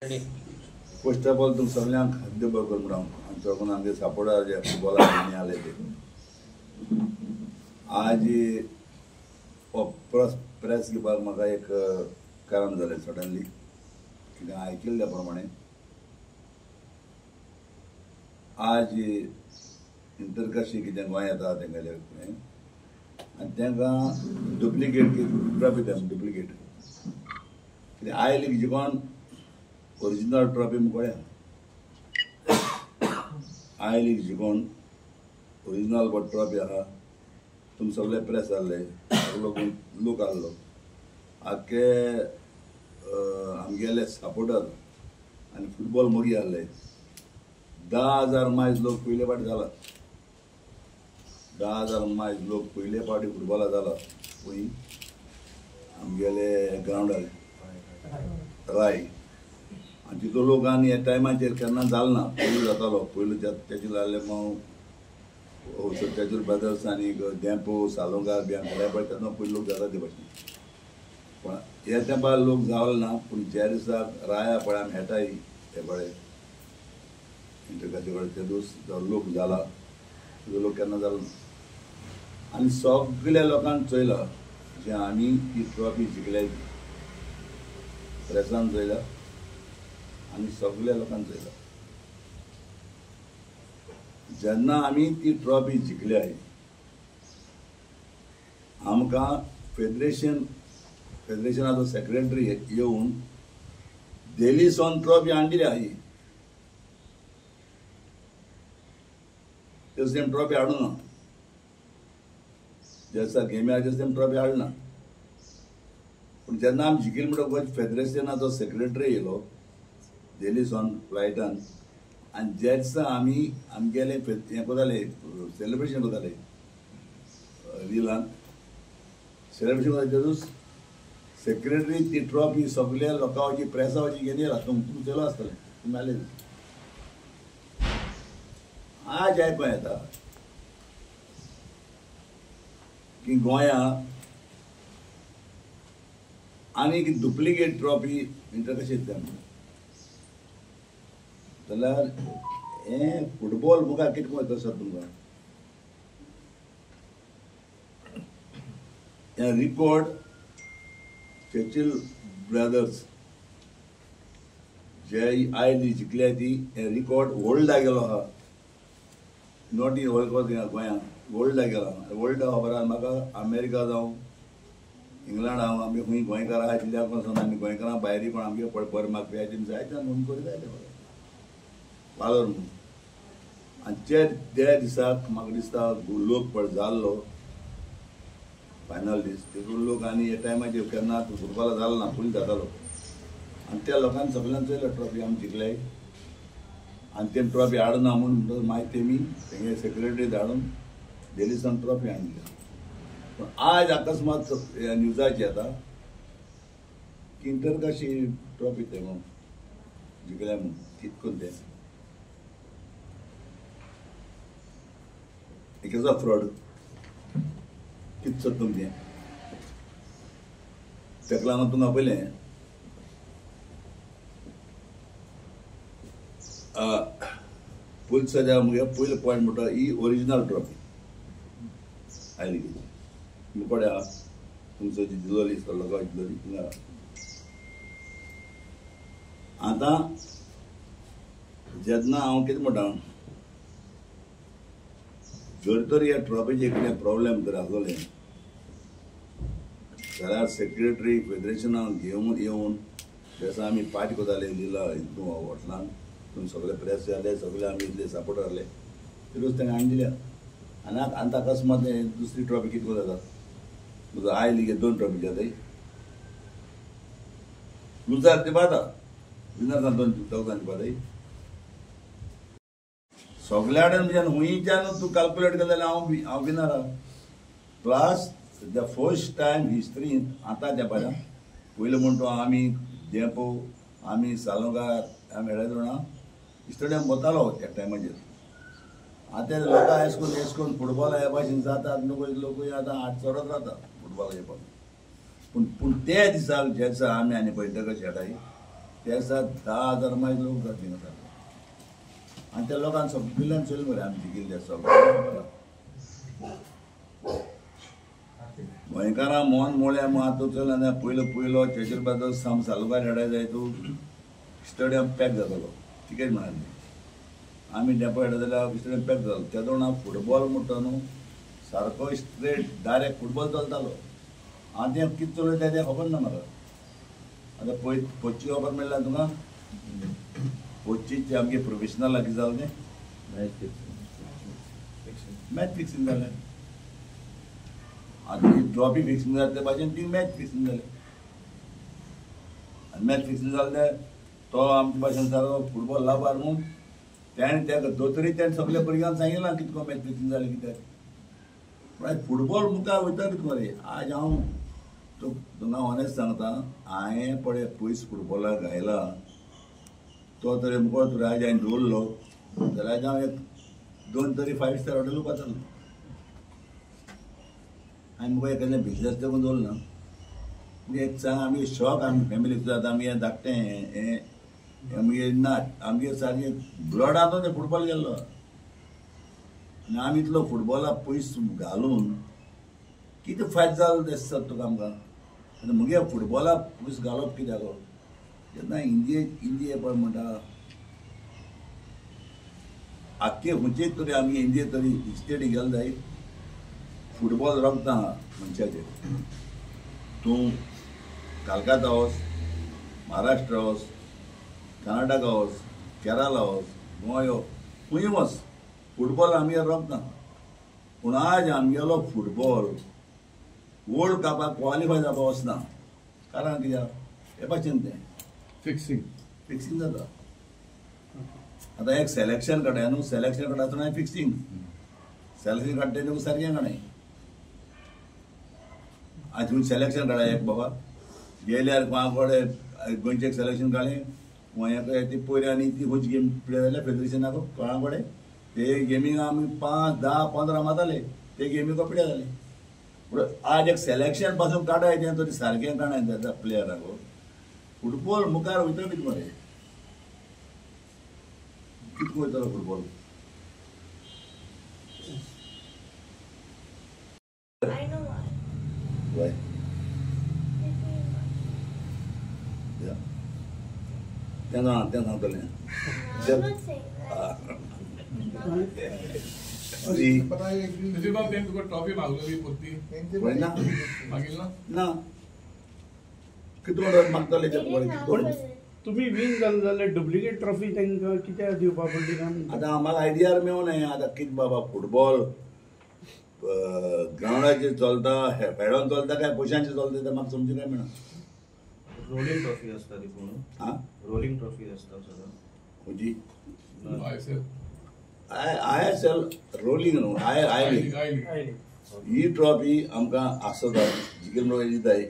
First of all तुम सगळ्यांक खाद्य बरोबर म्हणून आनी चड आमगे सपोर्टर जे फुटबॉलाक आले ते आज प्रेस घेवपाक म्हाका एक कारण जालें सडनली कितें आयकिल्ल्या प्रमाणे आज इंटरकाशी कितें गोंय येता तेंगेलें आनी तांकां डुप्लिकेट ट्रॉफी दिता डुप्लिकेट कितें आयली जिकोन ओरिजिनल ट्रॉफी मुकोड्या I league जिकोन ओरिजिनल बट ट्रॉफी आहा. तुम सगळे प्रेस आहले सगलो लोक आहलो आख्खे आमगेले सपोर्टर आनी फुटबॉल मोगी आहले 10,000 मायज लोक पयले फावटी जाला 10,000 मायज लोक पयले फावटी फुटबॉला जाला पळय आमगेले ग्रावंडार राय. आनी तितू लोक आनी ह्या टायमाचेर केन्ना जाल ना पयलू जातालो पयलू तेजे जाल्ले मग चर्चिल ब्रदर्स आनी धेंपो सालोंकार बी आनी पळय तेन्ना पयलू लोक जाता ते भाशेन पूण ह्या तेंपार लोक जावले ना. पूण ज्या दिसाक राया पळय आमी खेळटाय ते पळय इंटरकाचे कडेन ते दीस लोक जाला तितू लोक केन्ना जालो ना. आनी सगल्या लोकांक चोयला जे आमी ती ट्रॉफी जिखल्या प्रेसान चोयला आनी सगल्या लोकांक चोयला. जेन्ना आमी ती ट्रॉफी जिखल्या आमकां फेडरेशनाचो सेक्रेटरी येवन दिल्ली सावन ट्रॉफी हाडली आही ते सेम ट्रॉफी हाडूं ना ज्या दिसा गेमी आहा ते सेम ट्रॉफी हाडना. पूण जेन्ना आमी जिखली म्हणटकच फेडरेशनाचो सेक्रेटरी येयलो दिल्ली सावन फ्लायटान आनी ज्या दिसा आमी आमगेलें हें करताले सेलिब्रेशन करताले रिलान सेलिब्रेशन करताले तेदूस सेक्रेटरी ती ट्रॉफी सगल्या लोकांची प्रेसाची घेवन येयला. तुम चलो आसतलें तुमी आयले आज आयकूं येता की गोंया आनी एक डुप्लिकेट ट्रॉफी इंटर कशें येता जाल्यार हें फुटबॉल मुखार कितें वयता सर तुमकां हें रिकॉर्ड चर्चिल ब्रदर्स जे आयली जिखल्या ती हें रिकॉर्ड वर्ल्डाक गेलो आहा. Not in world गोंयांत वर्ल्डाक गेला. वर्ल्डा खबर आहा म्हाका अमेरिका जावं इंग्लंड हांव आमी खंय गोंयकार आहा तितल्याक वचोन आमी गोंयकारां भायरी पण आमगे बरें मागपी आहा तेमी जायते म्हणून करी जायते बरें वालोर म्हणून. आनी त्या दिसाक म्हाका दिसता लोक पळय जाल्लो फायनल दीस तितून लोक आनी ह्या टायमाचेर केन्ना फुटबॉला जालो ना पयलीं जातालो आनी त्या लोकांनी सगळ्यांक चोयलो ट्रॉफी आमी जिखले आनी तेमी ट्रॉफी हाडना म्हूण म्हणटकच मागीर तेमी तेंगे सेक्रेटरी धाडून दिल्ली सावन ट्रॉफी हाडली. पूण आज अकस्मात ह्या न्युजाची येता की इंटरकाशी ट्रॉफी ते म्हणून जिखल्या म्हणून कितकून तें एकेचो फ्रॉड कितें सोद तुमचें तेका लागून तुमकां पयलें पुलिसाच्या मुगे पयलो पॉयंट म्हणटा ही ओरिजिनल ट्रॉफी आयली मुकोडे आहा तुमचो जी दिलोली लोकां दिलोली थिंगा. आतां जेन्ना हांव कितें म्हणटा जर तर ह्या ट्रॉफीचे कितें प्रॉब्लेम जर आसलोले जाल्यार सेक्रेटरी फेडरेशनाक घेवन येवन जसो आमी पार्टी करताले लिला हितून हॉटलान तुमी सगळे प्रेस जाले सगळे आमी इतले सपोर्टर आहले तितूच ताणें हाडून दिल्या. आनी आतां अकस्मात दुसरी ट्रॉफी कितें जाता म्हजो आयली गे 2 ट्रॉफी जाताय लुजार ती बाता विनर 2 दोगांची बाताय सगल्या कडेन म्हणजे हुंयच्यान तूं कॅल्कुलेट केलें जाल्यार हांव विनर आहा. प्लस the first time हिस्ट्रींत आतां त्या पासून पयलीं म्हण तूं आमी धेंपो आमी सालोंकार आमी हेडे स्टेडियम वतालो त्या टायमाचेर. आतां लोकां एश करून फुटबॉल ह्या भाशेन जातात लोकूय आतां आठ चडत रावता फुटबॉल येवपाक. पूण पूण त्या दिसाक ज्या दिसा आमी आनी पळय इंटरकास्ट खेळटाय त्या दिसा 10,000 मायज लोक जाता थिंगा सारको. आनी त्या लोकांक सगळ्यान चोयलें मरे आमी जिखिल्ले सगळें. गोंयकारां मोन मोळ्या आतां चोयला पयलो पयलो चेचर बाजो साम सालुकार खेळाय जाय तूं स्टेडियम पॅक जातालो टिकेट मेळना. आमी डेपो खेळटा जाल्यार स्टेडियम पॅक जातालो. त्या दोन फुटबॉल म्हणटा न्हू सारको स्ट्रेट डायरेक्ट फुटबॉल चलतालो. आनी तें कितें चलयता तें खबर ना म्हाका. आतां पय पच्ची खबर मेळ्ळा तुका 25 आमगे प्रोफेशनल लागीं जालें तें मॅच फिक्सिंग जालें. आतां ट्रॉफी फिक्सिंग जालें ते भाशेन ती मॅच फिक्सिंग जालें. आनी मॅच फिक्सिंग जालें तें तो आमचे भाशेन सारको फुटबॉल लाभार म्हणून तेणें त्या दोतरी तेणें सगल्या भुरग्यांक सांगिलां कितको मॅच फिक्सिंग जालें कित्याक. पूण आयज फुटबॉल मुखार वयता कितें मरे. आज हांव तुका ऑनेस्ट सांगता, हांवें पळय पयस फुटबॉलाक घायला तो तरी मुखार तुका आयज हांवें दवरलो जाल्यार आयज हांव एक 2 तरी 5 स्टार हॉटेल उबारतालो. आनी मुखार एकादें बिजनेस देखून दवरना. एक सांग आमगे शॉक आमी फॅमिलीक सुद्दां आमगे धाकटें हें आमगे ना आमगे सारकें ब्लडांत तें फुटबॉल गेल्लो. आनी आमी इतलो फुटबॉलाक पयस घालून कितें फायदो जालो दिसता तुका आमकां. आनी मुगे फुटबॉलाक पयस घालप कित्याक जेन्ना इंडिये इंडिये पळय म्हणटा आख्खे खंयचे तरी आमगे इंडिये तरी स्टेटी गेले जाय फुटबॉल रमता मनशाचेर. तूं कलकत्ता वच, महाराष्ट्र वच, कर्नाटका वच, केरला वच, गोंय खंय वच, फुटबॉल आमगेर रमता. पूण आज आमगेलो फुटबॉल वर्ल्ड कपाक क्वॉलिफाय जावपा वचना. कारण कित्याक हे भाशेन तें फिक्सिंग फिक्सिंग जाता. आतां एक सिलेक्शन काडटा न्हू, सिलेक्शन काडटा आसतना फिक्सिंग सिलेक्शन काडटा तें सारकें काडय. आज तुमी सिलेक्शन काडा एक बाबा गेल्यार कोणा कडेन गोंयचें सिलेक्शन काडलें गोंयाक ती पयली आनी ती खंयची गेम प्ले जाल्यार फेडरेशनाक कोणा कडेन ते गेमींग आमी 5, 10, 15 मारताले ते गेमीक पिड्या जाले. पूण आज एक सिलेक्शन पासून काडाय तें तरी सारकें काडाय जाता प्लेयराक. फुटबॉल मुखार वयतलो कितें मरे, कितें वयतलो फुटबॉल. Why? Yeah. तें सांगतलें. ट्रॉफी मागलेली पोरती ना मागील ना ना कितको मागतले. तुमी विन जाले जाल्यार डुप्लिकेट ट्रॉफी तांकां कित्याक दिवपा पडली काय? आतां आम्हाला आयडियार मेळना. आतां कितें बाबा फुटबॉल ग्रावंडाचेर चलता, हेडोन चलता काय पयशांचेर चलता तें म्हाका समजूंक काय मेळना. रोलिंग ट्रॉफी आसता ती पूण आं रोलिंग ट्रॉफी आसता सगळं खंयची I S L rolling न्हू I I league he trophy आमकां आसता जिखले म्हणून दिताय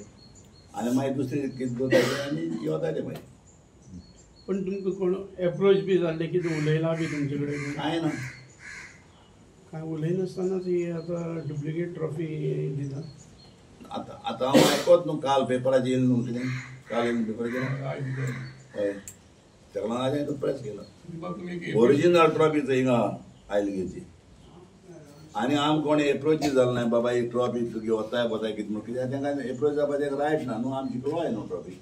आनी मागीर दुसरी कितें करता आनी ही वता ते मागीर. पण तुमकां कोण एप्रोच बी जाल्लें कितें उलयलां बी तुमचे कडेन? कांय ना, कांय उलयनासतनाच ही आतां डुप्लिकेट ट्रॉफी दिता. आतां आतां हांव आयकत न्हू काल पेपराचेर येयलें न्हू कितें काल येयलें पेपराचेर. हय तेका लागून हांवें प्रेस केला ओरिजिनल ट्रॉफी हिंगा आयली घेवची. आनी आम कोण एप्रोच जालो ना बाबा ही ट्रॉफी तुगे वताय वताय कितें म्हणून कित्याक तांकां एप्रोच जावपाचें रायट ना न्हू. आमी जिखलो आय न्हू ट्रॉफी.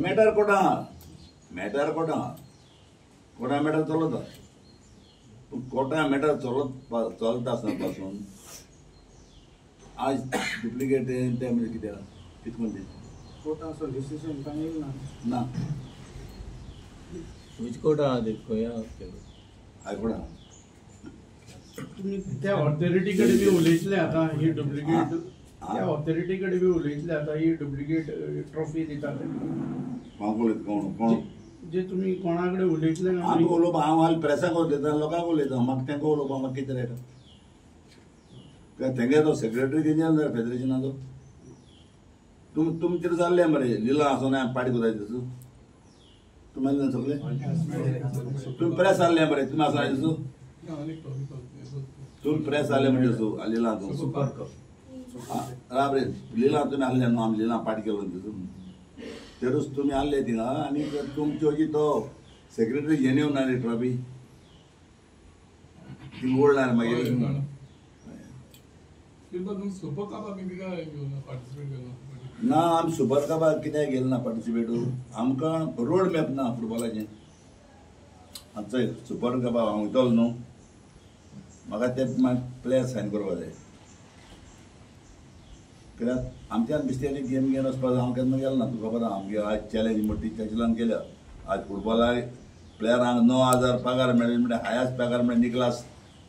मॅटर कोटा मॅटर कोटा कोटा मॅटर चलता. पूण कोटा मॅटर चलत चलता आसतना पासून आज डुप्लिकेट तें म्हणजे कित्याक कितें म्हणटा कोर्टाचो डिसिजन कांय येयला ना. Which कोर्टा आहा खंय आयकोडा तुमी त्या ऑथॉरिटी कडेन बी उलयतले आतां ही डुप्लिकेट, त्या ऑथॉरिटी कडेन बी उलयतले आतां ही डुप्लिकेट ट्रॉफी दिता ते. कोण उलयता? कोण कोण जे तुमी कोणा कडेन उलयतले? आमकां उलोवपा हांव हाल प्रेसाक उलयता, लोकांक उलयता, म्हाका तांकां उलोवपा म्हाका कितें रेट तेंगे तो सेक्रेटरी कितें जालो फेडरेशनाचो. तुमी तुमी कितें जाल्लें मरे लिला आसोना पार्टी कोताय तसो तुमी आसले सगळे तुमी प्रेस आहले मरे तुमी आसा तसो तुमी प्रेस आहले म्हणजे तसो लिला राब रे लिला तुमी आहले न्हू आमी लिला पार्टी केलो तसो. तेरूच तुमी आहले थिंगा आनी तुमच्यो जी तो सेक्रेटरी घेवन येवन ना रे ट्रॉफी ती ओल्ड ना मागीर. ना आमी सुपर कपाक कित्याक गेले ना पार्टिसिपेट, आमकां रोड मॅप ना फुटबॉलाचें. आतां चोय सुपर कपाक हांव वयतलो न्हू, म्हाका ते प्लेयर सायन करपा जाय कित्याक आमच्यान बिस्त्यानी गेम घेवन वचपाक हांव केन्ना गेलो ना. तुका खबर आहा आमगे आज चॅलेंज म्हणटा ती चर्चिलान केल्या. आज फुटबॉलाक प्लेयरांक 9,000 पगार मेळ्ळे म्हणल्यार हायस्ट पगार मेळ्ळे. निकलास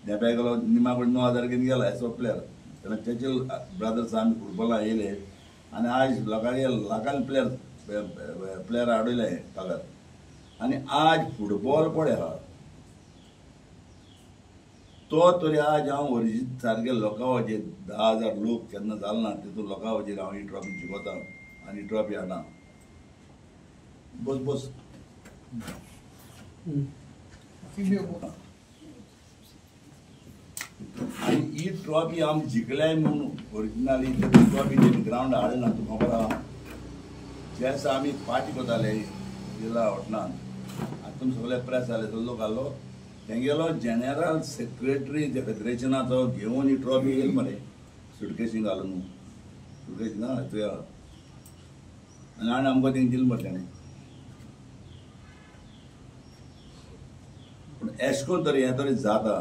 धेंप्या गेलो निमा कडेन 9,000 घेवन गेला एसो प्लेयर. तेन्ना चर्चिल ब्रदर्स आमी फुटबॉलाक येयले आनी आज लोकांगे लाखान प्लेयर हाडयले पगार. आनी आज फुटबॉल पळय आहा तो तरी आज हांव ओरिजीन सारके लोकांचेर 10,000 लोक केन्ना जाल ना तितून लोकांचेर हांव ही ट्रॉफी जिखता आनी ट्रॉफी हाडना. बस बस आनी ही ट्रॉफी आमी जिखल्याय म्हणून ओरिजिनली ट्रॉफी ग्रावंड हाडना तुका खबर आहा. जे दिसा आमी पार्टी करताले जिल्ला हॉटलान आनी तुमी सगळे प्रेस जाले तो लोक आहलो तेंगेलो जनरल सेक्रेटरी फेडरेशनाचो घेवन ही ट्रॉफी येयल मरे सुटकेशी घालून सुटकेशी ना तुया आनी आनी आमकां तेंगे दिल मरे ताणें. पूण एश कोन तरी हें तरी जाता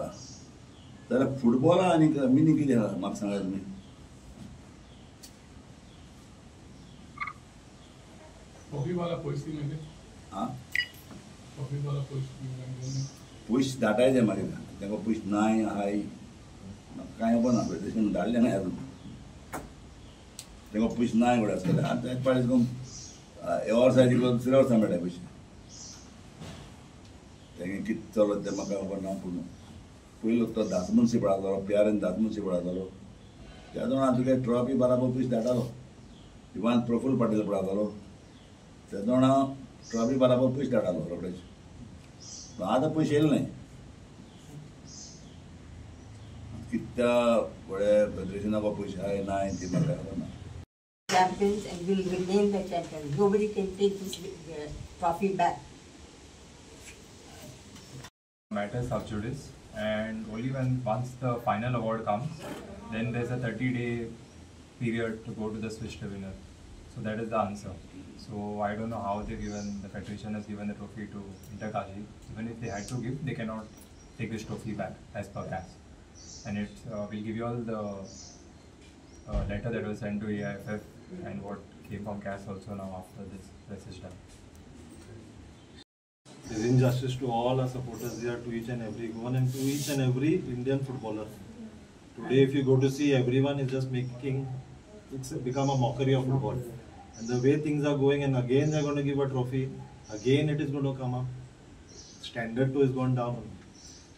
जाल्यार फुटबॉला आनी मिनींग कितें आहा म्हाका सांगा तुमी. पयशे धाडाय जाय मागीर तांकां पयशे नाय आहाय म्हाका कांय खबर ना. फेडरेशन धाडलें ना अजून तांकां पयशे नाय घोडे आसतले. आतां एक पावटी करून ह्या वर्सा जिखलो दुसऱ्या वर्सा मेळटा पयशे. तेंगे कितें चलत तें म्हाका खबर ना. पूण पयलो तो दासमुन्सी पळातालो, पी.आर.एन दासमुन्सी पळातालो, त्या दोणां तुगे ट्रॉफी बराबर पयशे धाडटालो. इवन प्रफुल्ल पाटील पळातालो त्या दोणां ट्रॉफी बराबर पयशे धाडटालो रोखडेच. आतां पयशे येयले न्हय कित्या व्हडे फेडरेशनाक पयशे आहाय नाय ती म्हाका खबर ना. Champions and will remain the champions. Nobody can take this trophy back. Matter sub judice, and only when once the final award comes, then there's a 30-day period to go to the Swiss tribunal. So that is the answer. So I don't know how they've given, the federation has given the trophy to Inter Kashi. Even if they had to give, they cannot take this trophy back as per CAS. And it will give you all the letter that was sent to AIFF and what came from CAS also now after this press is done. It is injustice to all our supporters here, to each and every one, and to each and every Indian footballer. Today, if you go to see, everyone is just making, it's become a mockery of football. And the way things are going, and again they're going to give a trophy, again it is going to come up. Standard too has gone down.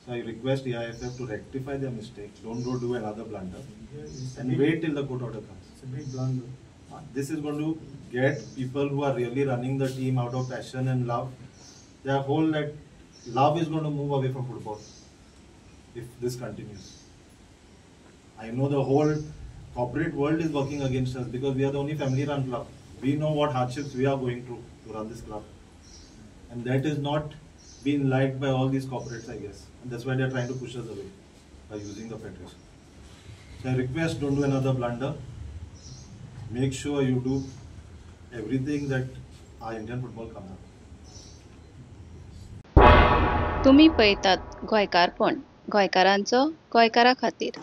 So I request AIFF to rectify their mistake. Don't go do another blunder. And wait till the court order comes. It's a big blunder. This is going to get people who are really running the team out of passion and love. Their whole that love is going to move away from football if this continues. I know the whole corporate world is working against us because we are the only family-run club. We know what hardships we are going through to run this club. And that is not being liked by all these corporates, I guess. And that's why they are trying to push us away by using the federation. So I request, don't do another blunder. Make sure you do everything that our Indian football comes up. तुम्ही पळयतात गोंयकारपण, गोंयकारांचो गोंयकारा खातीर.